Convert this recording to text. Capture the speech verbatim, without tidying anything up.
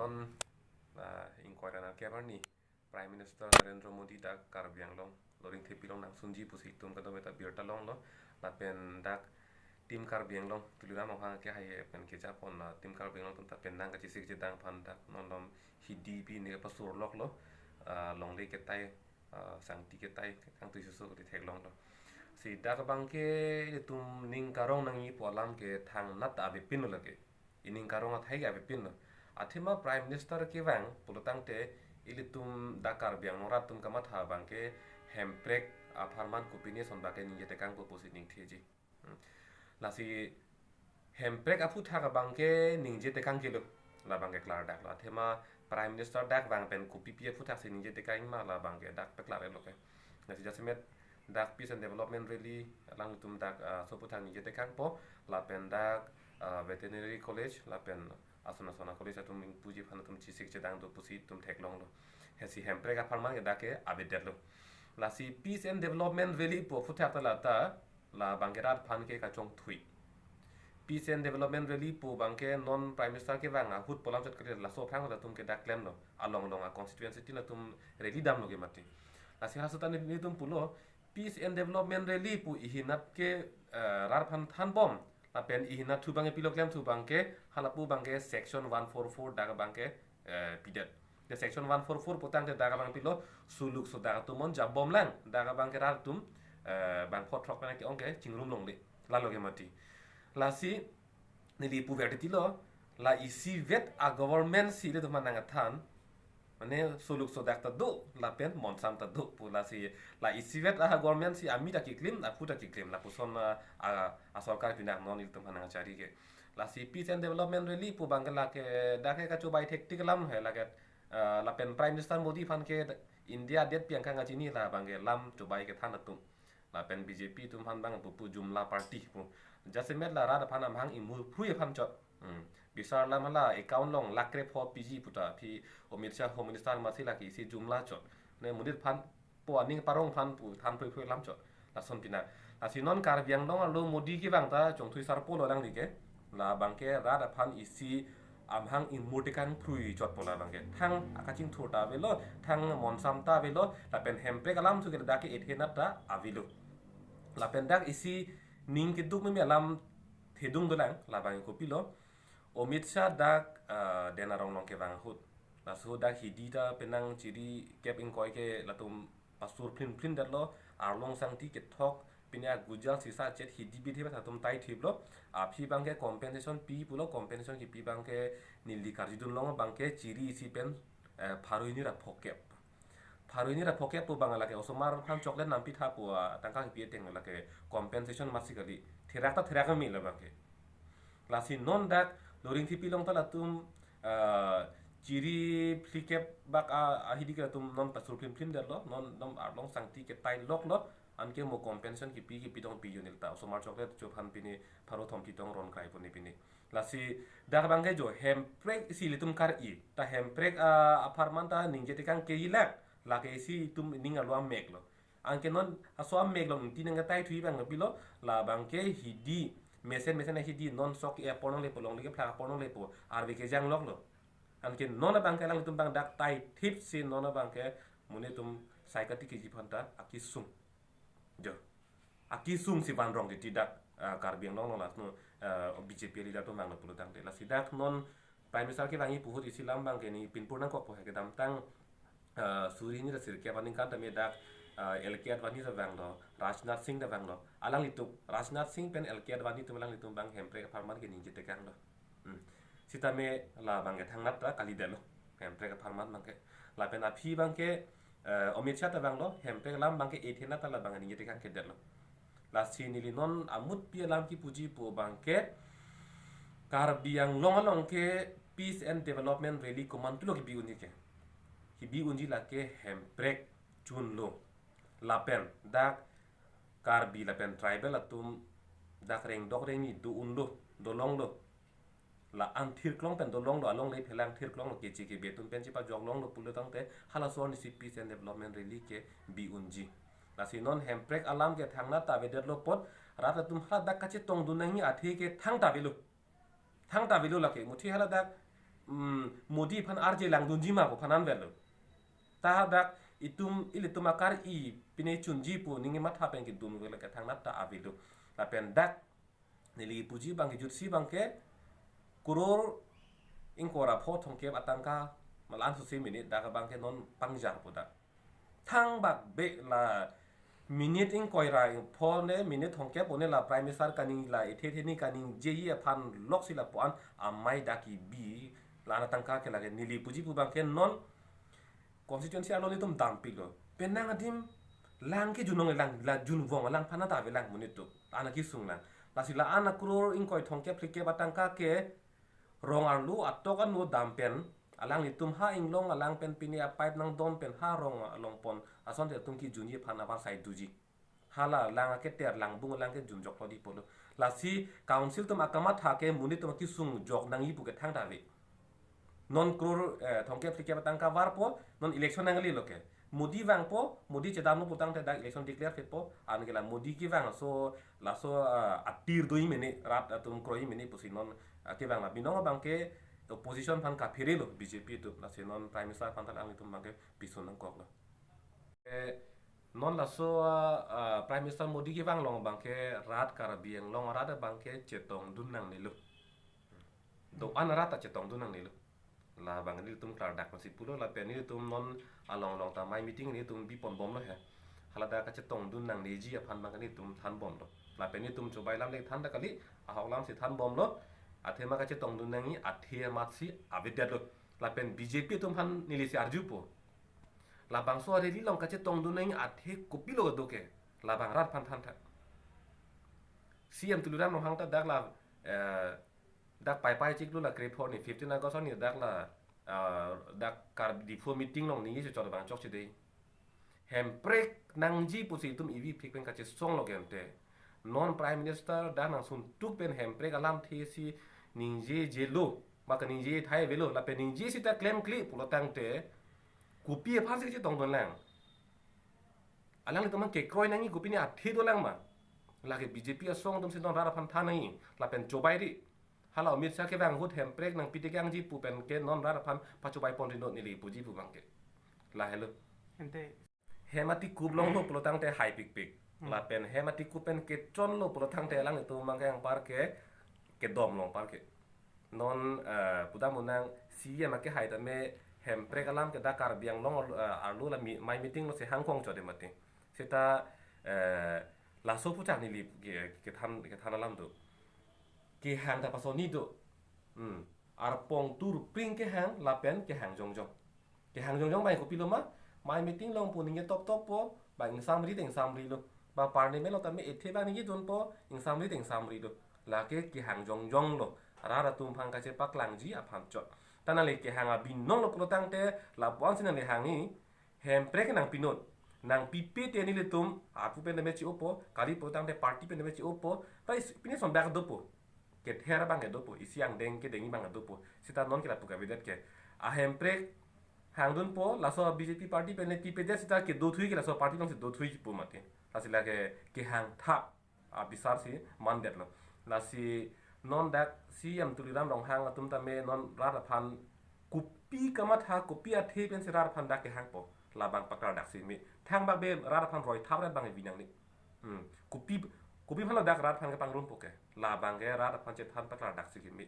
Ah, ingkoi ra nangkep arni Prime Minister Narendra Modi dak Karbi Anglong Loringthepi along nangsunji pusi itum kadokave ta birta longlo. Lapen dak Team Karbi Anglong, Tuliram Ronghang ke hai pen kejapon, ah, Team Karbi Anglong atum ta pen nangkachesik chedang aphan dak non dom hidi pini ke pasurloklo, ah, longle ketai, ah, sangti ketai kangtui susu kali theklonglo. Si dak abangke itum ning karong nangji pu alam ke thangnat avepinlo lake. Ining karong athai ke avepinlo. Athema Prime Minister kevang pulotangte ilitum dak Karbi Anglong arat atum kamatha abangke hemprek apharman kopine ason abangke ningje tekangpo pusi ningtheji. Hmm. Lasi hemprek aphuthak abangke ningje tekangkelo. La abangke klardaklo. Athema Prime Minister dak vang pen kopipi aphuthak si ningje tekangma, la abangke dak peklarlo ke. Lasi jasemet dak Peace and Development Rally alangtum dak, ah, laso aphuthak ningje tekangpo, lapen dak, ah, Veterinary College lapen ason ason a-college atum ingpuji aphan atum chesik chedang do pusi itum theklonglo. Lasi hemprek apharman ke dak ke avedetlo. Lasi Peace and Development Rally pu aphuthak ta lata la abangke rat aphan ke kachongthui. Peace and Development Rally pu abangke non Prime Minister kevang ahut pu alam chot kali, laso aphrang atum ke dak klemlo. Along along a-constituency tin atum rally damlo ke mati. Lasi halaso ta nelitum pulo, Peace and Development Rally pu ihinat ke, eh, rat aphan thanbom. Lapen ihinat thu abangke pilo klemthu abangke, halapu abangke Section one four four dak abangke, eh, pidet. Te Section one four four putangte dak abang pilo, suluk so dak atum mon jabomlang, dak abangke rat atum, eh, bangpho throk pen ke-ong ke chingrum longle, lalo ke mati. Lasi neli puver titilo, la isivet a-government si ilitum aphan nangkethan, mane suluk so dak ta do, lapen monsam ta do pu, lasi la isivet a-government si amei ta keklim, aphu ta keklim, lapuson a, a, a-sorkar pinak non ilitum aphan nangchari ke. Lasi Peace and Development Rally pu abangke lake dak ke kachobai thektik alam he lake, eh, lapen Prime Minister Modi aphan ke India adet pi angkang kachini, la abangke lam chobai kethan atum. Lapen B J P atum aphan abang pupu Jumla Party pu. Jasemet la rat aphan amahang ingmurphrui aphan chot. Hmm. Bisar alam hala account along lakh krepho piji puta aphi Amit Shah Home Minister amatsi lake isi jumla chot. Ne monit aphan po aning parong aphan pu than phrui phrui alam chot. Lason pinak. Lasi non Karbi Anglong arlo Modi kevang ta chongthui sarpo lo alangli ke. La abangke rat aphan isi amahang ingmur tekangphrui chotpo la abangke. Thang akachingthur ta avelo, thang monsam ta avelo, lapen hemprek alam thu ke dak ke ethenat ta avelo. Lapen dak isi ning keduk meme alam thedung dolang, la abangke kopilo. Amit Shah dak, ah, Den Arong along kevang ahut. Laso dak hidi ta penang chiri kep ingkoi ke latum pasur phlin phlin detlo, arlong sangti kethok, pine agujal sisa chet hidi bidhi atum tai thiplo, aphi abangke compensation pi pulo, compensation kipi abangke neli karjudun long abangke chiri isi pen, eh, pharo hini ra phokep. Pharo hini ra phokep pu abang lake osomar aphan chocolate nampitha pu, ah, tangka kipi ateng lake compensation amatsi kali. Therak ta therak kami la abangke. Lasi non dak Loringthepi along ta latum, ah, chiri phlikep bak a, ahidi ke latum non pasur phlin phlin detlo, non, non arlong sangti ketai loklo, anke mo compensation kipi kipi tong pi unit ta, osomar chocolate chophan pini pharo thom ti tong ron krai puni pini. Lasi dak abangke jo hemprek isi ilitum kar-i, ta hemprek, ah, apharman ta ningje tekang ke ilak, lake isi itum ning arlo ameklo. Anke non aso amek along ti nangketai thui abang pilo, la abangke hidi, mesen mesen ahidi non sok apor nanglepo, longle kephlak apor nanglepo, arve kejang loklo. Anke non abangke alangtum abang dak tai thip si non abangke monit atum sai kati keji aphan ta akisung. Jo. Akisung si van rong di tidak, ah, Karbi Anglong along la no, ah, B J P leader atum vanglo pulotangte. Lasi dak non Prime Minister kevangji pu ahut isi alam abangke neli pinpur nangkokpo he, kedamtang, ah, suri hini ra sirkep aningkan tame dak, ah, L K Advani ta vanglo, Rajnath Singh ta vanglo. Alanglitum, Rajnath Singh pen L K Advani atum alanglitum abang hemprek apharman ke ningje tekanglo. Hmm. Sitame la abangke thangnat ta kalidetlo. Hemprek apharman abangke. Lapen aphi abangke, eh, Amit Shah ta vanglo, hemprek alam abangke ethenat ta la abangke ningje tekang kedetlo. Lasi neli non amut pi alam kipuji pu abangke Karbi Anglong along ke Peace and Development Rally komantulo kibi unji ke. Kibi unji lake hemprek chunlo. Lapen dak Karbi lapen tribal atum dak rengdok rengni do unlo, dolonglo. La-an thirklong pen dolonglo, alongle phelang thirklonglo, keche kebe atum pen chepajok longlo pulotangte halaso arni si Peace and Development Rally kebi unji. Lasi non hemprek alam ke thangnat ta avedetlo apot, rat atum haladak kachetongdun nangji athe ke thang ta avelo. Thang ta avelo lake, muthi haladak Hmm, Modi aphan arje langdunji ma pu aphan anvetlo. Ta dak itum ilitum akar-i pine chunji pu ningje matha pen kedun vela kethangnat ta avelo. Lapen dak neli puji abang kejutsi abang ke crore ingkoi ra pho thomkep atangka malan susi minit dak abang ke non pangjar pu dak. Thangbak be la minit ingkoi ra pho ne minit thomkep pone la Prime Minister kaningje la ethe the ni kaningjeji aphan loksi lapu-an amei dak kebi la-an atangka ke lake neli puji pu abang ke non constituency along itum dampiklo. Penang adim lang kejun nong lang, la junvong lang aphan ta avelang monit atum. Ana kesung lang. Lasi la-an a crore ingkoi thomkep phlikep atangka ke rong arlo atok ano dam pen, alanglitum ha inglong alang pen pine a-pipe nangdon pen ha rong along pon asonte atum kejunji aphan avarsai doji. Hala lang aketer langbung alang kejun joklo di pulo. Lasi council atum akamatha ke monit atum kesung jok nangji pu kethang ta ave. Non crore, eh, thomkep phlikep atangka varpo, non election nanglelo ke. Modi vangpo, Modi chedamlo putangte dak election declare phitpo, anke la Modi kevang laso, laso, ah, atir doji mene, rat atum kroiji mene pusi non, ah, kevang la binong abang ke opposition aphan kaphere lo B J P atum, lasi non Prime Minister aphan ta alanglitum abang ke pisun nangkoklo. Eh, non laso, ah, ah, Prime Minister Modi kevang along abang ke rat Karbi Anglong arat abang ke chetongdun nangnelo. Do-an arat ta chetongdun nangnelo. Labang nelitum klardak masi pulo lapen nelitum non along along ta mei meeting nelitum biponbomlo he. Hala dak kachetongdun nangneji aphan abang nelitum thanbomlo. Lapen nelitum chobai alam le than ta kali, ahok alamsi thanbomlo. Athema kachetongdun nangji athe amatsi avedetlo. Lapen B J P atum aphan nelisi arjupo. Labangso a-rally along kachetongdun nangji athe kopilo do ke. Labang rat aphan thantha. C M Tuliram Ronghang ta dak la, eh, dak paipai chiklo la krepho ni fifteen August ni dak la, ah, dak Karbi Diphu meeting along ningje chot abang chokche dei. Hemprek nangji pusi itum ivi phik pen kachesonglo gente. Non Prime Minister dak nangsun tuk pen hemprek alamthe si ningjejelo, maka ningje thai avelo, lapen ningje sita klemkle pulotangte kopi aphansi kachetongdun lang. Alanglitum abang kekroi nangji kopine athe dolang ma. Lake B J P asong atumsi non rat aphan than nangji lapen chobai ri. Hala Amit Shah kevang ahut hemprek nangpitekangji pu pen ke non rat aphan pachobai ponri non neli puji pu abang ke. Lahelo. Ante hem atikup longlo pulotangte haipikpik. Hmm. Lapen hem atikup pen kechonlo pulotangte alanglitum abang ke anpar ke kedom long anpar ke. Non, eh, pudam unang C M akehai tame hemprek alam ke dak Karbi Anglong arlo, eh, arlo la mi-, mei meeting lo si hangkong chode mati. Seta, eh, laso puchak neli ke, kethan, kethan alam do. Kehang ta pasoni do. Hmm. Arpong turpring kehang lapen kehang jongjong. Kehang jongjong abang kopilo ma, mei meeting along pu ningje toptoppo, ba ingsamri te ingsamrilo. Ba parliament along tame ethe abang ningjedunpo, ingsamri te ingsamrilo. Lake kehang jongjonglo. Rat atum aphan kachepaklangji aphan chot. Ta nangli kehang abinong lo pulotangte, lapu-ansi nangli hangji, hemprek nangpinot. Nangpipe te nelitum, arpu pen tame che-opo, kali pulotangte party pen tame che-opo, ba is-, pine son dak dopo. Kether abang ke dopo, isi angdeng kedengji abang dopo. Seta non ke lapu kavedet ke. Ahemprek hangdunpo, laso B J P party pen pipedet seta kedothui ke laso party alongsi dothui kipu mati. Lasi lake kehang tha abisar si mandetlo. Lasi non dak C M Tuliram Ronghang atum tame non rat aphan kopi kamatha, kopi athe pensi rat aphan dak kehangpo. Labang paklardak si me. Thangbak be rat aphan roi thap rat abang evi nangne. Hmm. Kopi, kopi aphanlo dak rat aphan kepangrumpo ke. Labang ke rat aphan chethan paklardak si keme.